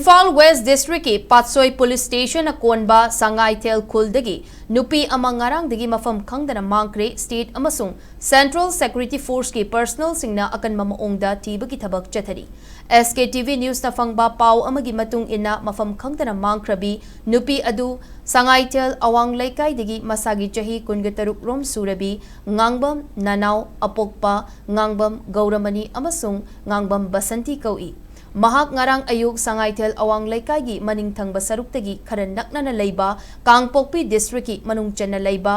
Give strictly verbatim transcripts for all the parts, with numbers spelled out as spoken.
Imphal west ꯗꯤꯁꯇ꯭ꯔꯤꯛꯀꯤ ꯄꯥꯠꯁꯣꯏ police ꯁ꯭ꯇꯦꯁꯟꯅ ꯀꯣꯟꯕ ꯁꯉꯥꯏꯊꯦꯜ ꯈꯨꯜꯗꯒꯤ ꯅꯨꯄꯤ ꯑꯃ ꯉꯔꯥꯡꯗꯒꯤ ꯃꯐꯝ ꯈꯪꯗꯅ ꯃꯥꯡꯈ꯭ꯔꯦ꯫ ꯁ꯭ꯇꯦꯠ ꯑꯃꯁꯨꯡ ꯁꯦꯟꯇ꯭ꯔꯦꯜ ꯁꯦꯀ꯭ꯌꯨꯔꯤꯇꯤ ꯐꯣꯔꯁꯀꯤ ꯄꯔꯁꯅꯦꯜꯁꯤꯡꯅ ꯑꯀꯟꯕ ꯃꯑꯣꯡꯗ ꯊꯤꯕꯒꯤ ꯊꯕꯛ ꯆꯠꯊꯔꯤ꯫ ꯑꯦꯁ ꯀꯦ ꯇꯤ ꯚꯤ ꯅ꯭ꯌꯨꯁꯅ ꯐꯪꯕ ꯄꯥꯎ ꯑꯃꯒꯤ ꯃꯇꯨꯡ ꯏꯟꯅ, ꯃꯐꯝ ꯈꯪꯗꯅ ꯃꯥꯡꯈ꯭ꯔꯕꯤ ꯅꯨꯄꯤ ꯑꯗꯨ ꯁꯉꯥꯏꯊꯦꯜ ꯑꯋꯥꯡ ꯂꯩꯀꯥꯏꯗꯒꯤ ꯃꯁꯥꯒꯤ ꯆꯍꯤ ꯀꯨꯟꯒ ꯇꯔꯨꯛ ꯔꯣꯝ ꯁꯨꯔꯕꯤ ꯉꯥꯡꯕꯝ ꯅꯅꯥꯎ ꯑꯄꯣꯛꯄ ꯉꯥꯡꯕꯝ ꯒꯧꯔꯃꯅꯤ ꯑꯃꯁꯨꯡ ꯉꯥꯡꯕꯝ ꯕꯁꯟꯇꯤ ꯀꯧꯏ꯫ ꯃꯍꯥꯛ ꯉꯔꯥꯡ ꯑꯌꯨꯛ ꯁꯉꯥꯏꯊꯦꯜ ꯑꯋꯥꯡ ꯂꯩꯀꯥꯏꯒꯤ ꯃꯅꯤꯡ ꯊꯪꯕ ꯁꯔꯨꯛꯇꯒꯤ ꯈꯔ ꯅꯛꯅꯅ ꯂꯩꯕ ꯀꯥꯡꯄꯣꯛꯄꯤ ꯗꯤꯁꯇ꯭ꯔꯤꯛꯀꯤ ꯃꯅꯨꯡ ꯆꯟꯅ ꯂꯩꯕ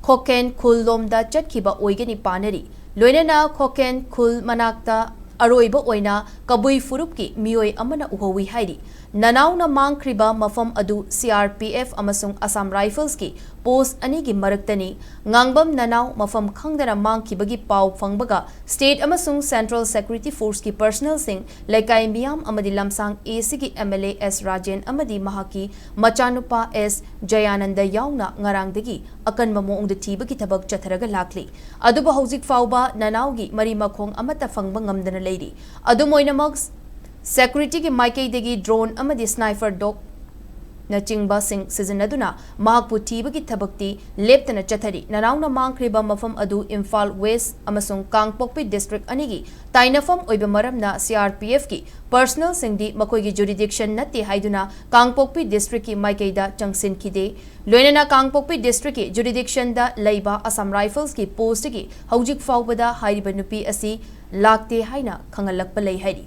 ꯈꯣꯀꯦꯟ ꯈꯨꯜ ꯂꯣꯝꯗ ꯆꯠꯈꯤꯕ ꯑꯣꯏꯒꯅꯤ ꯄꯥꯅꯔꯤ꯫ ꯂꯣꯏꯅꯅ ꯈꯣꯀꯦꯟ ꯈꯨꯜ ꯃꯅꯥꯛꯇ ꯑꯔꯣꯏꯕ ꯑꯣꯏꯅ ꯀꯕꯨꯏ ꯐꯨꯔꯨꯞꯀꯤ ꯃꯤꯑꯣꯏ ꯑꯃꯅ ꯎꯍꯧꯏ ꯍꯥꯏꯔꯤ꯫ ꯅꯅꯥꯎꯅ ꯃꯥꯡꯈ꯭ꯔꯤꯕ ꯃꯐꯝ ꯑꯗꯨ ꯁꯤ ꯑꯥꯔ ꯄꯤ ꯑꯦꯐ ꯑꯃꯁꯨꯡ ꯑꯁꯥꯝ ꯔꯥꯏꯐꯜꯁꯀꯤ ꯄꯣꯁ ꯑꯅꯤꯒꯤ ꯃꯔꯛꯇꯅꯤ꯫ ꯉꯥꯡꯕꯝ ꯅꯅꯥꯎ ꯃꯐꯝ ꯈꯪꯗꯅ ꯃꯥꯡꯈꯤꯕꯒꯤ ꯄꯥꯎ ꯐꯪꯕꯒ ꯁ꯭ꯇꯦꯠ ꯑꯃꯁꯨꯡ ꯁꯦꯟꯇ꯭ꯔꯦꯜ ꯁꯦꯀ꯭ꯌꯨꯔꯤꯇꯤ ꯐꯣꯔꯁꯀꯤ ꯄꯔꯁꯅꯦꯜꯁꯤꯡ, ꯂꯩꯀꯥꯏ ꯃꯤꯌꯥꯝ ꯑꯃꯗꯤ ꯂꯝꯁꯥꯡ ꯑꯦ ꯁꯤꯒꯤ M L A S Rajen ꯑꯃꯗꯤ ꯃꯍꯥꯛꯀꯤ ꯃꯆꯥꯅꯨꯄꯥ ꯑꯦꯁ ꯖꯌꯥꯅꯟꯗ ꯌꯥꯎꯅ ꯉꯔꯥꯡꯗꯒꯤ ꯑꯀꯟꯕ ꯃꯑꯣꯡꯗ ꯊꯤꯕꯒꯤ ꯊꯕꯛ ꯆꯠꯊꯔꯒ ꯂꯥꯛꯂꯤ꯫ ꯑꯗꯨꯕꯨ ꯍꯧꯖꯤꯛ ꯐꯥꯎꯕ ꯅꯅꯥꯎꯒꯤ ꯃꯔꯤ ꯃꯈꯣꯡ ꯑꯃꯠꯇ ꯐꯪꯕ ꯉꯝꯗꯅ ꯂꯩꯔꯤ꯫ ꯑꯗꯨꯝ ꯑꯣꯏꯅꯃꯛ, ꯁꯦꯀ꯭ꯌꯨꯔꯤꯇꯤꯒꯤ ꯃꯥꯏꯀꯩꯗꯒꯤ ꯗ꯭ꯔꯣꯟ ꯑꯃꯗꯤ ꯁ꯭ꯅꯥꯏꯄꯔ ꯗꯣꯒꯅꯆꯤꯡꯕꯁꯤꯡ ꯁꯤꯖꯤꯟꯅꯗꯨꯅ ꯃꯍꯥꯛꯄꯨ ꯊꯤꯕꯒꯤ ꯊꯕꯛꯇꯤ ꯂꯦꯞꯇꯅ ꯆꯠꯊꯔꯤ꯫ ꯅꯅꯥꯎꯅ ꯃꯥꯡꯈ꯭ꯔꯤꯕ ꯃꯐꯝ ꯑꯗꯨ ꯏꯝꯐꯥꯜ ꯋꯦꯁ ꯑꯃꯁꯨꯡ ꯀꯥꯡꯄꯣꯛꯄꯤ ꯗꯤꯁꯇ꯭ꯔꯤꯛ ꯑꯅꯤꯒꯤ ꯇꯥꯏꯅꯐꯝ ꯑꯣꯏꯕ ꯃꯔꯝꯅ ꯁꯤ ꯑꯥꯔ ꯄꯤ ꯑꯦꯐꯀꯤ ꯄꯔꯁꯅꯦꯜꯁꯤꯡꯗꯤ ꯃꯈꯣꯏꯒꯤ ꯖꯨꯔꯤꯗꯤꯛꯁꯟ ꯅꯠꯇꯦ ꯍꯥꯏꯗꯨꯅ ꯀꯥꯡꯄꯣꯛꯄꯤ ꯗꯤꯁꯇ꯭ꯔꯤꯛꯀꯤ ꯃꯥꯏꯀꯩꯗ ꯆꯪꯁꯤꯟꯈꯤꯗꯦ꯫ ꯂꯣꯏꯅꯅ ꯀꯥꯡꯄꯣꯛꯄꯤ ꯗꯤꯁꯇ꯭ꯔꯤꯛꯀꯤ ꯖꯨꯔꯤꯗꯤꯛꯁꯟꯗ ꯂꯩꯕ ꯑꯁꯥꯝ ꯔꯥꯏꯐꯜꯁꯀꯤ ꯄꯣꯁꯇꯒꯤ ꯍꯧꯖꯤꯛ ꯐꯥꯎꯕꯗ ꯍꯥꯏꯔꯤꯕ ꯅꯨꯄꯤ ꯑꯁꯤ ꯂꯥꯛꯇꯦ ꯍꯥꯏꯅ ꯈꯪꯍꯜꯂꯛꯄ ꯂꯩ ꯍꯥꯏꯔꯤ꯫